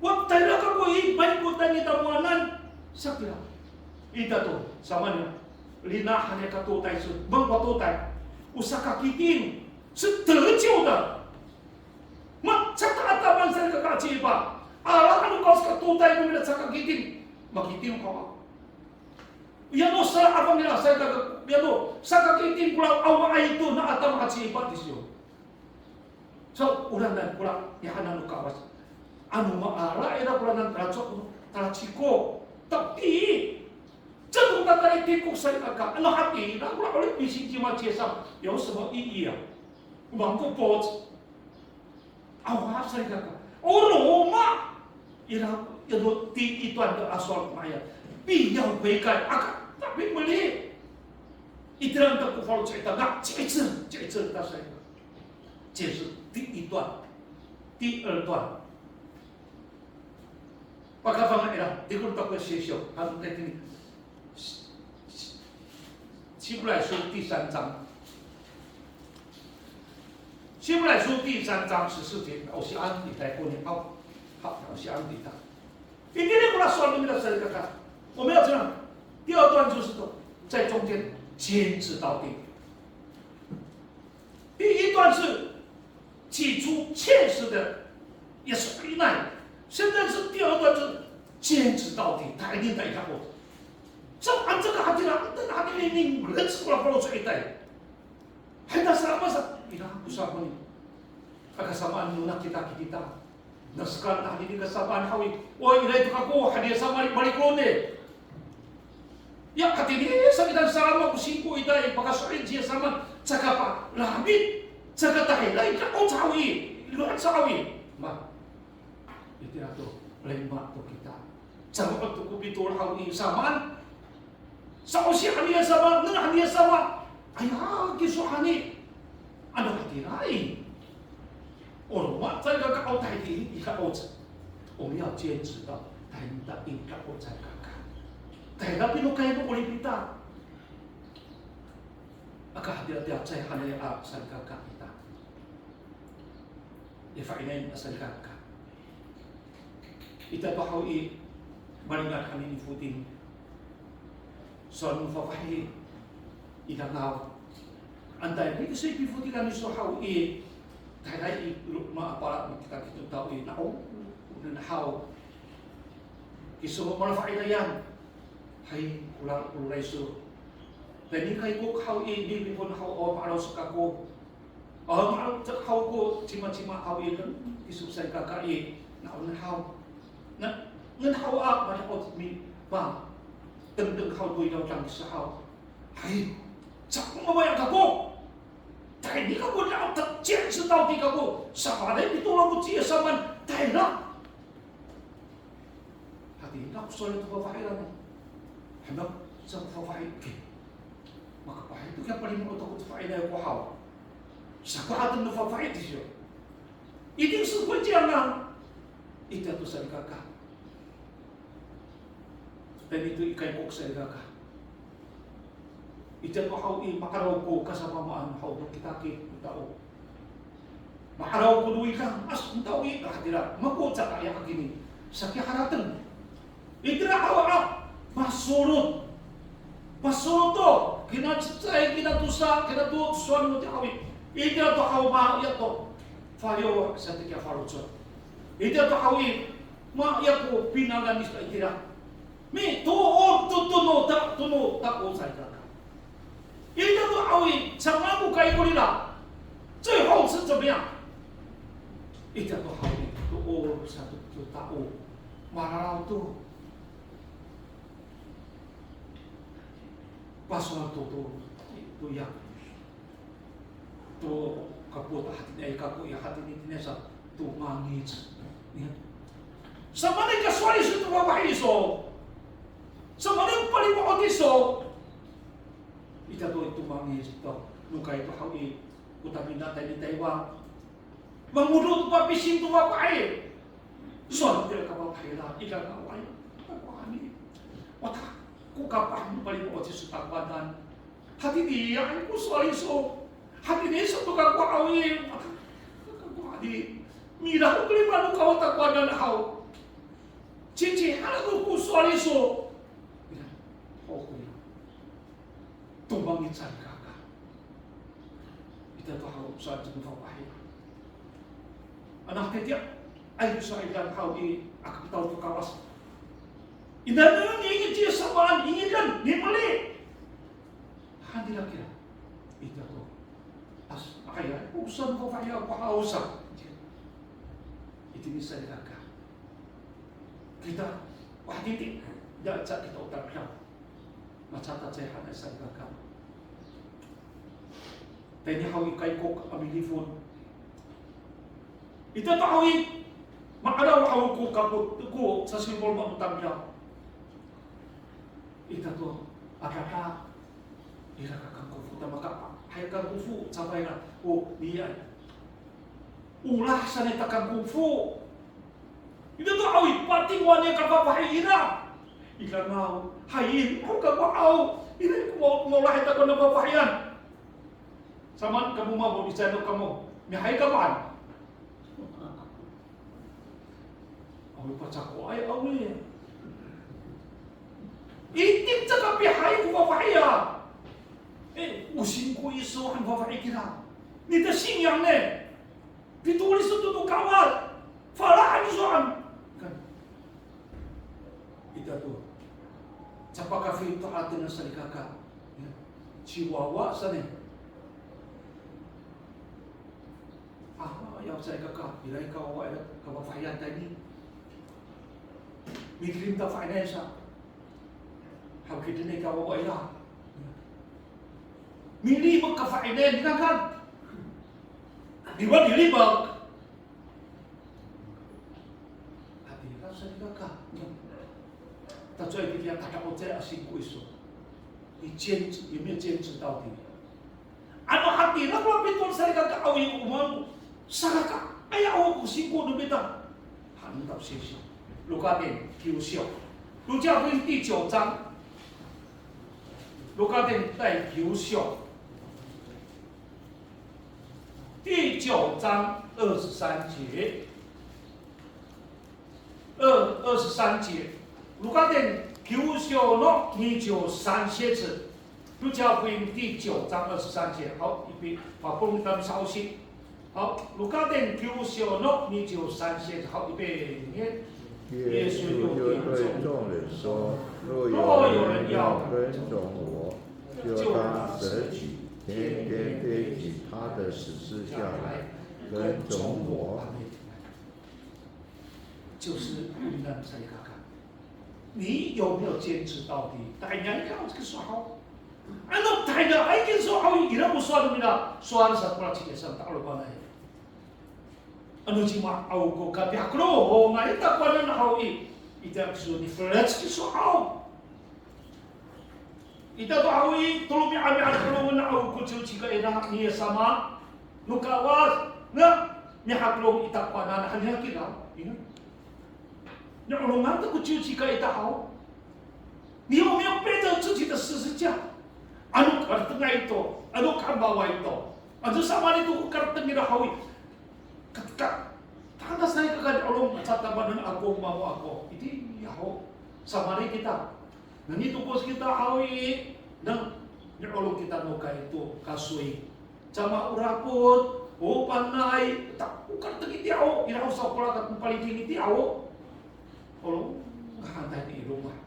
Wa, tayra kako i, pay ko tayni tamowanan, sa kira. Ita to, samaan nira, lina' han niya katotay, so, bang katotay. O sakakiting, 是得救的. Ma, caka ataman salikaka ci Ipa. Ala ano Kawas katotay no mira sakakiting. Makiting kawa. Yano sala afang nira salikaka, yano sakakiting kora awaay to na atama ci Ipa disyo. So, oranan kora nihanan no Kawas. Ano maala ira koranan talacowa, talaciko. Tapi, 这种的在帝国上那个，那还比那个，那个比起起码介绍有什么意义啊？蛮不错。Awa sa ira ka. O roma. Ira, ira 第一段的 a sowal ko maya. 必要悔改 aka, tapi meli. Itiran ta ko faloco' ita, nga, ci'icel, ci'icel ta sa ira. 这是第一段。第二段。Pakafanga' ira, tikol to ko sisyo, ano tayni. 希伯来书第三章，希伯来书第三章十四节，我是安迪在过年，好，好，我是安迪的。一定要把它说明的这个看，我们要怎样？第二段就是说，在中间坚持到底。第一段是起初切实的，也是依赖。现在是第二段，是坚持到底，他一定得一条路。这按这个 hatira, 这个 hatira 一定人是过来帮我这一代。还有那是什么事？你看，不是啊，朋友。那个什么，你那 kita kita. Na saka, na hatini kasamaan haw i, o, ira to kako, hatini sa mali, malikolon i. Ya, hatini sa kita salama ko singko ita i, pakaso'elin ci Yis sama, caka palamit, caka tahira i ka'oc haw i, lo'ed sa haw i. Ma, itira to, lima to kita. Caka to ko pitol haw i, samaan. Sa'osi han ni Yis sama, nengneng han ni Yis sama. Aya, kiso hani. Ano hatira i. O roma, caay ka ka'otay i, i ka'oc. O miya 坚持 to, tahira i ka'oc caay ka ka. Tahira pinokay no 'orip ita. Aka hatira tiya caay hanay a salikaka ita. I fa'inayan a salikaka. Ita to haw i, Malingad han ni foting. Sowal no fafahi i, ira ngaw. Antay, nika sa i pifotingan iso haw i, tayra i, ro, mapala no kitakit no tao i, nao, o nen haw. Kiso malafa'idayan. Hay, kora, kora iso. Tayni kaykok haw i, ni, ni pon haw, o, ma'araw sa kako. A, ma'araw sa haw ko cimacima haw i, ken, kiso salikaka i, na'on haw. Na, ngen haw a, mada'ot mi, ma, tengteng haw to i dawdang kiso haw. Hay, sa ko mabaya' kako. Tayni kako da'ot, ta, 坚持到底 kako. Samanay pitolon ko ci Yis saman, tayra. Hatira ko sowal to fafahi ira. Hanak sa ko fafahi, ke. Makapahay to kiya palimo'ot ako to fa'iday ako haw. Sa ko haten no fafahi tiya. Itiya to salikaka. Tayni to i kaykok salikaka. Itiya to haw i, ma'araw ko kasamamaan haw no kitakit no tao. Ma'araw ko no widang, as, no tao i, hatira, mako caka ya akini, saki harateng. Itira haw a, masolot. Masolot to, kina cecay, kina tosa, kina to, sowal no tiya haw i. Itira to haw ma, ya to. Faliyo, sa tiya faloco'. Itira to haw i, ma, ya ko pinangan nisa itira. Mitoor to, to no ta, to no tao salikaka. Ira to haw i, 怎么不改过来了？最后是怎么样？Ira to haw i, to o sa to, to tao. Mararaw to. Pasowal to, to, to ya. To kapot a hatiniay kako i, hatini tiniay sa, to mangic. Samanay ka sowal iso to fafahi iso. Samanay palimo'ot iso. Ita to, to mangic to. Nokay to haw i, ko tamina tayni Taywan. Mangodo to papising to fafahi. Sowal to ka fafahi ira, ira nga'ay. Ako ani. Wata, ko kapah no palimo'ot iso takowanan. Hatiniay ko sowal iso. Hatini sa to kako haw i, kako hadi. Mira ko lima no kawa takowanan haw. Cici hala ko ko sowal iso. Mira, o ko ya. To mangic salikaka. Ita to haw sowal to no fafahi. Ano hatira, ay, sowal ira haw i, aka pitaw to Kawas. Ina no ningid ci Yis samaan, ingiden, nimeli. Hatira kira. Ita to. As, akay, o sowal ko fafahi ako haw sa. Itini salikaka. Kita, wah, titi. Daca kita o tamdaw. Macacecay hanay salikaka. Tayni haw i kaykok a milifon. Ita to haw i, ma'araw haw ko kapot, ko sasifol ma no tamdaw. Ita to, adada, ira ka kangkofo, ta maka, hay kangkofo, cafay na, o, niyay. Olah sanay ta kangkofo. Ita to haw i, patingwa niya ka fafahi ira. Ira ngaw, hayin, o kamo haw, ira ko maolahay ta ko na fafahiyan. Samaan kamo mamo, icay no kamo, mihayi kamo han. Awi pacakoay, awi. Itik caka pihayi ko fafahiyan. E, o singko iso han fafahi kira. Nita singyang ne. Pitoli iso to to kawal. Falahan iso han. Kan. Ita to. Capakafil to haten a salikaka. Ya. Ciwawa sa ne. A, ya, caay ka, ka, ira i kawawa ira, kafafahiyan tayni. Mikilim ta fa'inay sa. Haw kidenay kawawa ira. Milimek ka fa'inay, nika kan. Niwan nilimek. Hatira salikaka. Tacowa itini a tada'ocay a singko iso. 你坚持，有没有坚持到底？ Ano hatira ko mapitol salikaka, awi ko maan ko salikaka, aya, awa ko singko no mita. Hanen ta singko. 路加福音第九章。路加福音第九章。第九章二十三节。二，二十三节。Luka ten kiw syo no niciw san sitsu. 路加福音第九章二十三节。好，一起发布他们消息。好，路加ten kiw syo no niciw san sitsu。好，预备，念。耶稣又对众人说：“若有人要跟从我，就当舍己，天天背起他的十字架来跟从我。”就是 你有没有坚持到底？Tahini kiso haw. Ano tahini kiso haw, ira ko sowal nira, sowal sa ko ci Yis sama, ta'alomanay. Ano cima haw ko kapihaklo, o, nga'ay takowanan haw i, ita kiso ni, flat kiso haw. Ita to haw i, to romi'ami'ad haw ko ciwcika ira ni Yis sama, no Kawas, nga, mihaklong i takowanan, haniya kira, ina. Ni'olongan to ko ciwcika ita haw. 你有没有背着自己的十字架？Ano karetengay to, ano kamaway to. Ano samaan to ko kareteng ira haw i. Katka, tangasa i kaka ni'olong, sa tamowanan ako, mamo ako. Itiya ho, samaan kita. Nani to ko kita haw i, nang ni'olong kita no kay to, kasoy. Cama o rakot, o panay, ta, o kareteng itiya ho, ira ho sa ko rakat no paliding itiya ho. Olo, nga'ay tayni i loma'.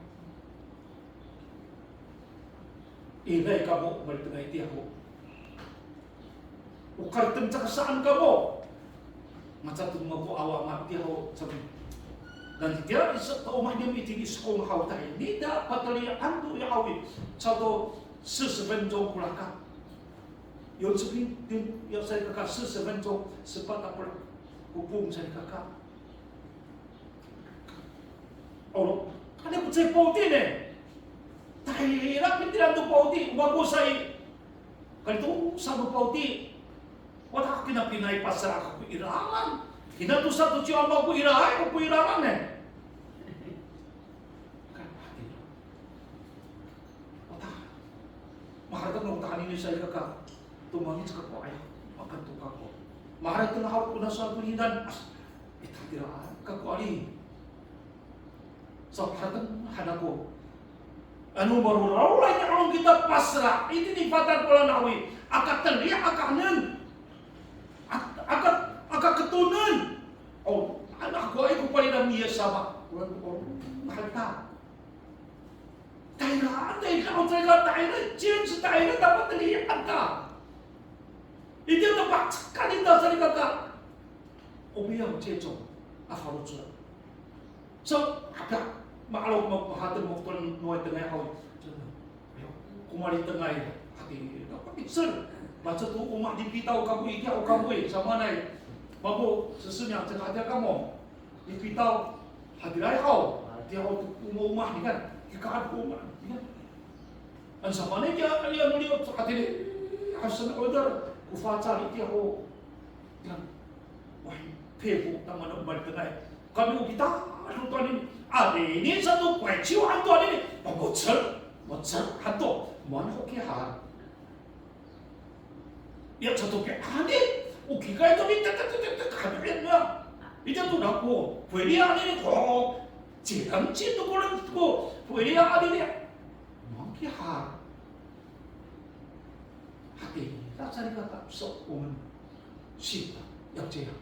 Iray kamo, malitengay itiya ho. O kareteng caka saan kamo. Maca to mako awa matiya ho, sabi. Dan itiya, isa, o mah niyam itini i Skong haw tayni, ta patelian to i haw i, sato 四十分钟 ko rakat. Yo, sabi, din, ya salikaka 四十分钟, sepat a polo' ko pong salikaka. Olo, kani ko cecay pawti ne. Tahira pitilan to pawti, o mako sa i. Kani to sa no pawti. Wata kina pinay pasera' kako i lalan. Kina to sa to ciwa mako i lalan, ko i lalan ne. Kan, hati. Wata. Maharateng no tahini salikaka. Tomangic kako aya, makanto kako. Maharateng haw kona sowal to nidan, as, ita tira kako ali. Saw harateng han ako. Ano marorarolay ni'olong kita pasera', itini i Fatad Polan haw i, aka teli, aka haenen. Ak-, aka, aka ketonen. O, anak ko ay ko palidang ni Yis sama. Oran ko, o, mahal ta. Tahira, tahira, o tahira, tahira, 坚持 tahira, ta patelian ta. Itiya to pacekal ita salikaka. O miyam cecong, a faloco'. So, aka, ma'araw ko maharateng mako to no tengay haw i. Ayo, ko malitengay, hati, dapat ikser. Maca to o mah dipitaw kamo itiya ho kamo i, samaanay. Mamo, sesenya, caka hatiya kamo. Dipitaw, hatiray haw. Tiya haw to o mah, o mah, nikan. Kikaad ko o mah, nikan. Ano samaanay kiya, ano liyaw, hatini, haw san order ko facal itiya ho. Nikan. Wah, pepo, tamano malitengay. Kami o kita, ano to anini. Anini sato, koway ciw han to anini. Mamocel, mocel han to. Maan ho kiya han. Ya, sato kiya, ani, o kikay to ni, tek, tek, tek, tek, kami na. Ita to na ko, pwede ani ko, cirang ci to ko lang ko, pwede ani ni. Mangki ha. Hati, ta salikaka, so, omen, sita, ya, cirang.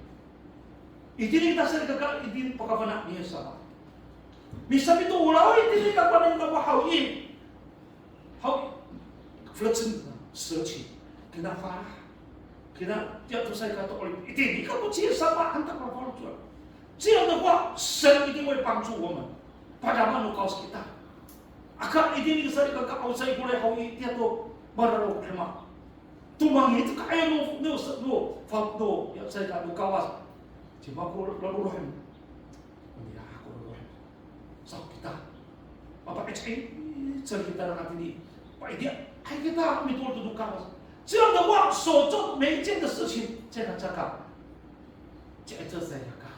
Itini ta salikaka, itini pakafana' ni Yis sama. Misami to olaw, itini ta panang ta mahaw i. Haw, flecen, seci, kina fara, kina tiya to salikaka to 'orip. Itini kako ci Yis sama han ta ko faloco'. 这样的话，神一定会帮助我们。Padama no Kawas kita. Aka itini salikaka aw sa i, kora haw i, tiya to mararaw ko hemak. Tomangic to ka'ayaw no, no, no, fa-, no, ya salikaka no Kawas. Cima ko lalolohen. Oniya ko lalolohen. Saw kita. Mapa'icel kita na hatini. Pa'itiyaay kita mitoor to no Kawas. 这样的话，所做每一件的事情，这样才敢，这样才敢。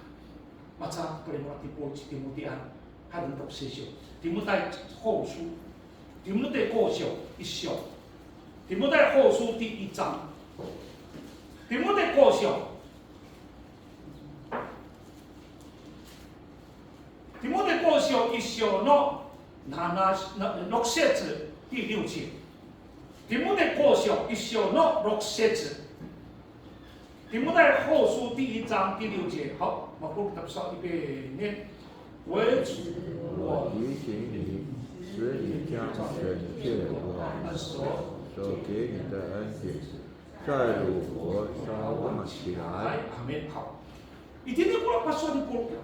Maca ko palimo'ot ci Timotian, hanen to sesyo. Timotay 后书, Timotay 后书, 一书. Timotay 后书第一章. Timotay 后书. Timotay 后书一章の七、な、六節、第六节。提摩太后书一章の六節。提摩太后书第一章第六节。好，马可路大少一遍念。为此我提醒你，使你将神借我按手所给你的恩典，在鲁伯稍望起来。阿们。好。Itini ko pasowal ni Pawlo kiya.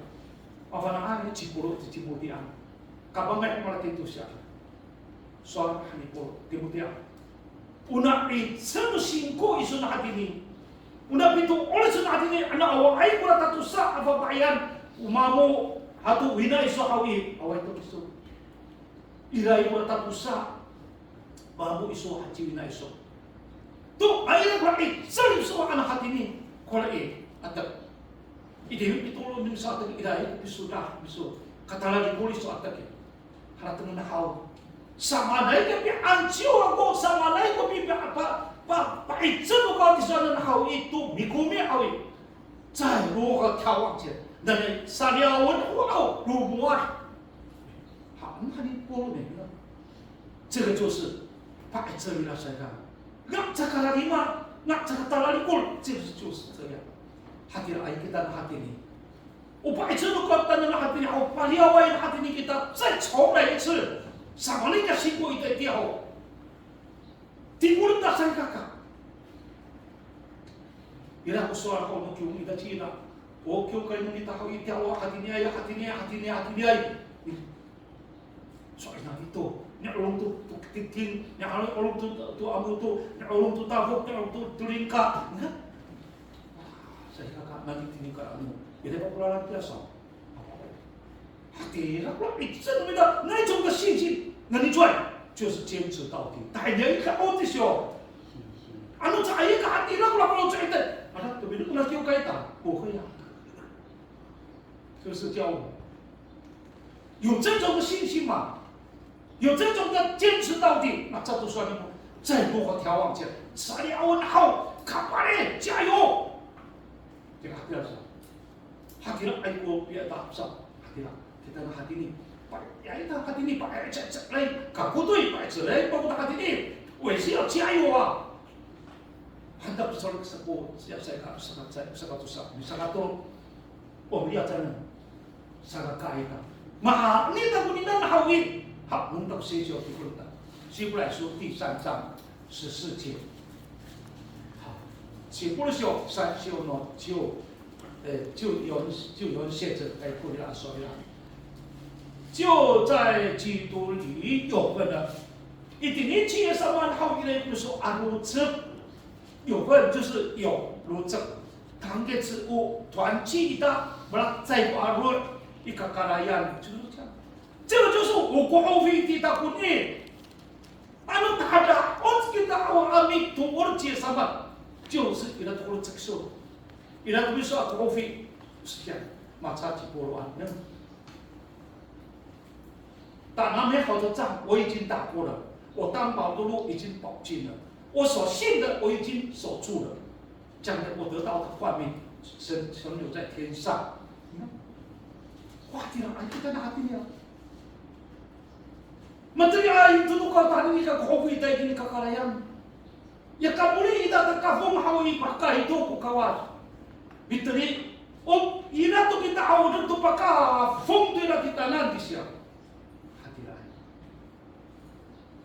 Afana'ay ci Pawlo to Timotian. Kapangay mala tito siya. Sowal han ni Pawlo, Timotian. Ona 'icel no singko iso na hatini. Ona pito'or iso na hatini, ano awaay kora tatosa a fafahiyan, o mamo ato wina iso haw i, awaay to kiso. Ira i kora tatosa, mamo iso, haciwina iso. To, a ira kora 'icel iso a na hatini, kora i, atek. Itiya pito'or no miso atek, ira i ko pisoda, miso, katalalikol iso atek. Haratengen haw. Samaanay ko pi'anciw ako, samaanay ko pi, pa, pa, pa, pa'icel ako tisowanan haw i to mikomi haw i. 在我的眺望前，那里撒掉我的话哦，辱没啊。好，那你不能呢？这个就是把这里拉下来，让这个拉里嘛，让这个拉里过，这个就是这样。Hatiraay kita na hatini. O pa'icel no kowatan na hatini, o paliyaway na hatini kita, 再重来一次。Samaanay ka singko ita itiya ho. Tingol ta salikaka. Ira ko sowal haw no kiwkay ita cira. O kiwkay no mita haw itiya o hatiniay, hatiniay, hatiniay, hatiniay. Sowal ina ito. Ni'olong to, to kikin, ni'olong to, to amo to, ni'olong to tafok, ni'olong to, to lingka. Salikaka, nani tini ka ano. Ira ko lalan tiya saw. Hatira ko 'icel no mita, 那一种的信心，那你出来就是坚持到底。Tahini ka otis yo. Ano caay ka hatira ko lalan caay te. Ada to mita ko na kiwkay ta, 不会啊。是不是叫我们有这种的信心嘛？有这种的坚持到底，那这都算你们再多条往前，啥里阿文好，卡巴嘞，加油！这个 hatira sa. Hatiraay ko piyata sa. Hatira. Kita na hatini. Pa, ya ita hatini pa, eh, cek, cek, lay. Kakotoy pa, cek, lay, pa, kita hatini. 我也是要加油啊。Handa ko sa ko, siya sa ka, sa ka, sa ka to sa, sa ka to. O, ya, 真的。 Saka kaita. Mahaen ita konini haw i. Haw, no mita ko sesyo to konita. 希伯来书第三章十四节。好，希伯来书三章呢，就，呃，就有，就有写着，哎，不了，说了。就在基督里有份了。Itini ci Yis saman haw i, ira ko sowal a rocek. 有份就是有 rocek, tangic o 团结 ita, malacecay ko aro' i kakarayan, 就是这样。这个就是 o kohofi ita konini. Ano tahada'oc kita haw a mitoor ci Yis saman, 就是 ira to ko rocek so. Ira to miso a kohofi, 是这样, maca ci Pawlo a, 打那美好的仗，我已经打过了，我当跑的路已经跑尽了，我所信的我已经守住了，将来我得到的冠冕，神，神有在天上。Hatira, ay, kita na hatira. Matiraay to no kawatan i, ka kohofi ita itini kakarayan. Ya kamoli ita to kafong haw i, pakayni to ko Kawas. Piteli, o ira to kita haw to pakafong to ira kitanan, tisiya. Hatiraay.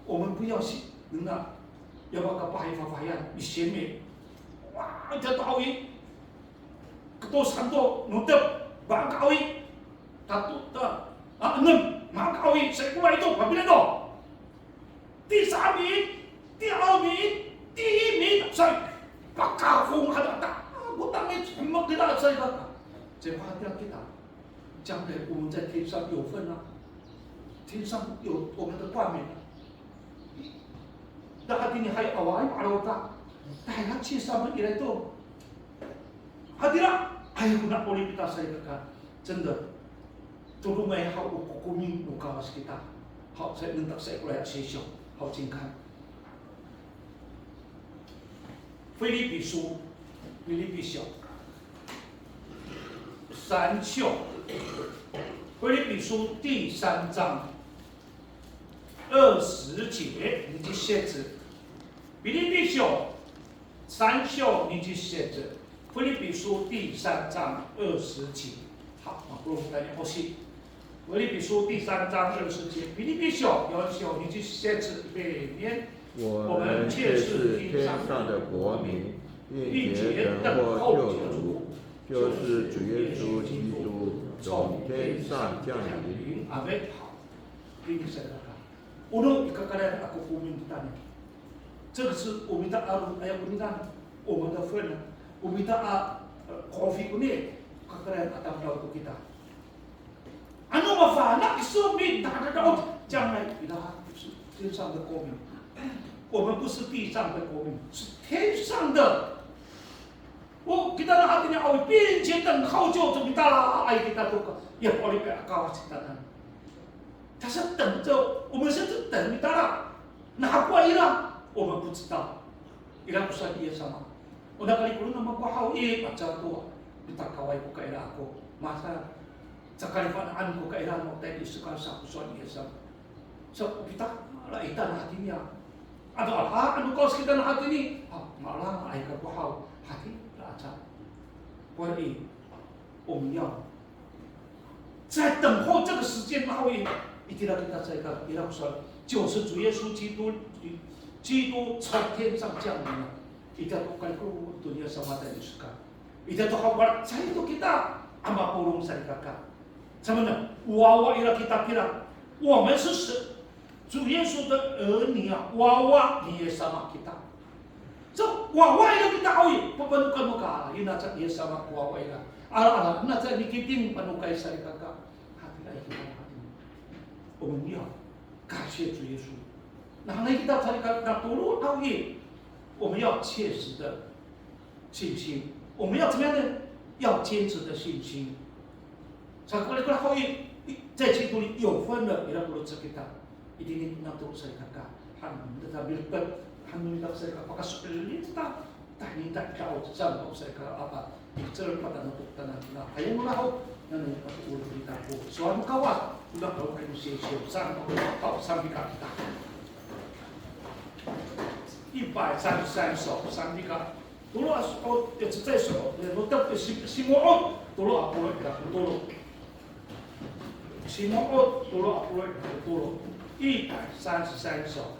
我们不要去，那，要不要 kapahay fafahiyan, 以前没。哇，这到位，keto santo, notep, ba 高一，他都，他，啊，能，蛮高一，谁过来都，旁边都。 第三名、第二名、第一名，所以 pakafong hato ta, 我当然怎么跟他这个，这话要给他，将来我们在天上有份啊，天上有我们的冠冕啊。那他今天还有 awaay ma'araw ta, 大家介绍们也来做。Hatira, ay, ko na 'orip ita salikaka, 真的。 Todongay haw o kokomin no Kawas kita. Haw, sa, nentak sa i ko raya sesyo. Haw, 请看。腓立比书，腓立比书三章腓立比书第三章二十节，二十节。腓立比书三章二十节，腓立比书第三章二十节。好，我们来念。腓立比书第三章二十节，腓立比书四章二十节，每年我们却是天上的国民，并且等候救主，就是主耶稣基督从天上降临。阿门。好，给你神的话。Ono i kakarayan a kokomin kita. 这个是我们的 aro, aya, 我们的份啊，我们的 a, 呃，kofi ko ni, kakarayan a tamdaw to kita. Ano mafana' kiso midadadaw, 将来 ira 是天上的国民。我们不是地上的国民，是天上的。O kita na hatini awi, 并且等候救主 mitalaay kita to ka, ya, pa'orip a Kawas kita. 他是等着，我们是等 mitala. Nahakowa ira, 我们不知道。Ira ko sowal ni Yis sama. O nakalikolen no mako haw i, maca to, mitakaway ko kaira ako. Masa, cakalifana'an ko kaira no tay iskal sa ko sowal ni Yis sama. Sa ko pitala ita na hatini a. Ato ala, ano Kawas kita na hatini. A, mala, ay kako haw, hatira aca. Kowani, o miyaw. 在等候这个时间，然后也一定要跟他在一个，也要说，就是主耶稣基督，基督从天上降临了，一定要赶快跟我们读耶稣的历史看，一定要好好在一个给他，阿妈不容易的看。什么呢？Wawa ira kita kira，我们是谁？ 主耶稣的儿女啊，wawa ni Yis sama kita. So, wawa ira kita, awi, papanokay mo ka, ina sa Yis sama ko wawa ira. Ala, ala, ina sa ni Kiting panokay salikaka. Hati ay kita, hati. 我们要感谢主耶稣。那那 kita salikaka tolo, awi, 我们要切实的 信心。我们要怎么样呢？要坚持的信心。Sa ko, ko, ko, 在基督里有份了，ira ko kita. Itini to salikaka. Han, kita bilpet, han, kita salikaka, pakaso'elin kita. Tahini kita, kita, o, sa, o, salikaka, apa, icel, patanatok, tanang, kita. Ayan mo na ho, nani, pata'ong kita ko. Sowal no Kawas, kita, o, kayo sisiyo, sa, o, o, sa, kita. 一百三十三首，上帝歌。Tolo a, o, 也是这首，no, 特别是 Simo'ot, tolo a polo' ira ko tolo. Simo'ot, tolo a polo' ira ko tolo. 一百三十三首。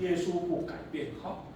耶稣不改变，好。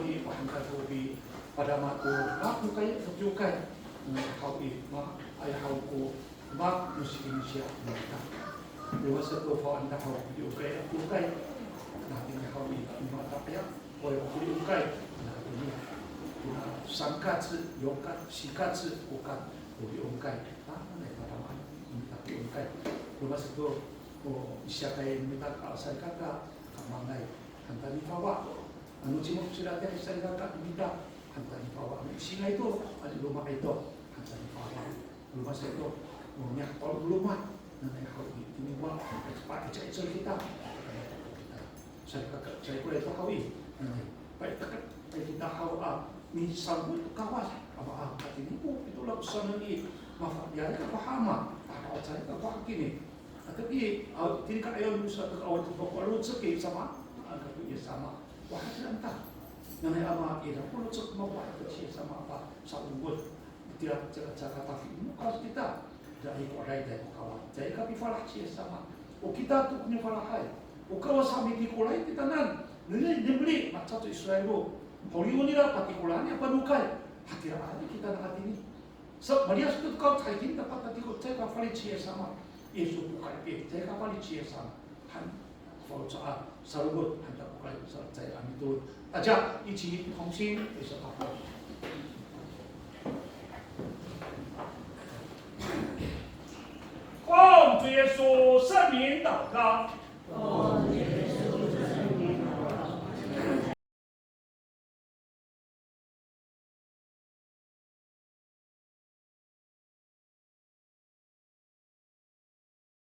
Pahankat ko pipadama to, a, ko kiwkay, kiwkay. Haw i, ma, ay haw ko, ma, no sikinsiya, ma, ta. Liyawen sato, fa'an ta haw ko kiwkay, kiwkay. Na, tini haw i, ma, ta, ya, ko kiwkay. Na, tini, na, sangkac, yokac, sikac, kokac, ko kiwkay. A, na, padama, ta kiwkay. Liyawen sato, o, isiyakay, mita, a, salikaka, kamangay, han ta nifawa. Ano cima ko sila tiya i salikaka mita, han ta nifawa. Ano isingay to, ano loma' ito, han ta nifawa. Loma' sato, o, niya ko loma'. Nanay haw i, tiniwa, pa, ica, ica kita. Salikaka, salikaka ito haw i. Nanay, pa, ica, ica kita haw a, misalmoy to Kawas. Ama a, katini ko, ito lang sanay i, mafa, yari ka ko hama. Pada, o, salikaka ko hakini. Ato i, a, tini ka ayon mo sa to awa to ko locek i sama, a, kako i sama. Wa, hatiran ta. Nanay ama ira ko locek ma, wa, hatiran ci Yis sama pa, sa ongot. Itira, caka, caka tafi mo Kawas kita. Caay ko rayray ko Kawas. Caay ka pifalah ci Yis sama. O kita to ko nifalahay. O Kawas a mitikolan kitanan. Nini, nimeli, maca to Israil. Holiw nira, patikolan nira, panokay. Hatira ato kita na hatini. Sa, maliyas to ko caay kini dapat tatigo, caay ka fali ci Yis sama. Yesu ko kalipi, caay ka fali ci Yis sama. Han, faloco' a, salongot, han ta ko kalipi, sa, caay a mitolon. 大家一起同心，一起祷告。奉主耶稣圣名祷告，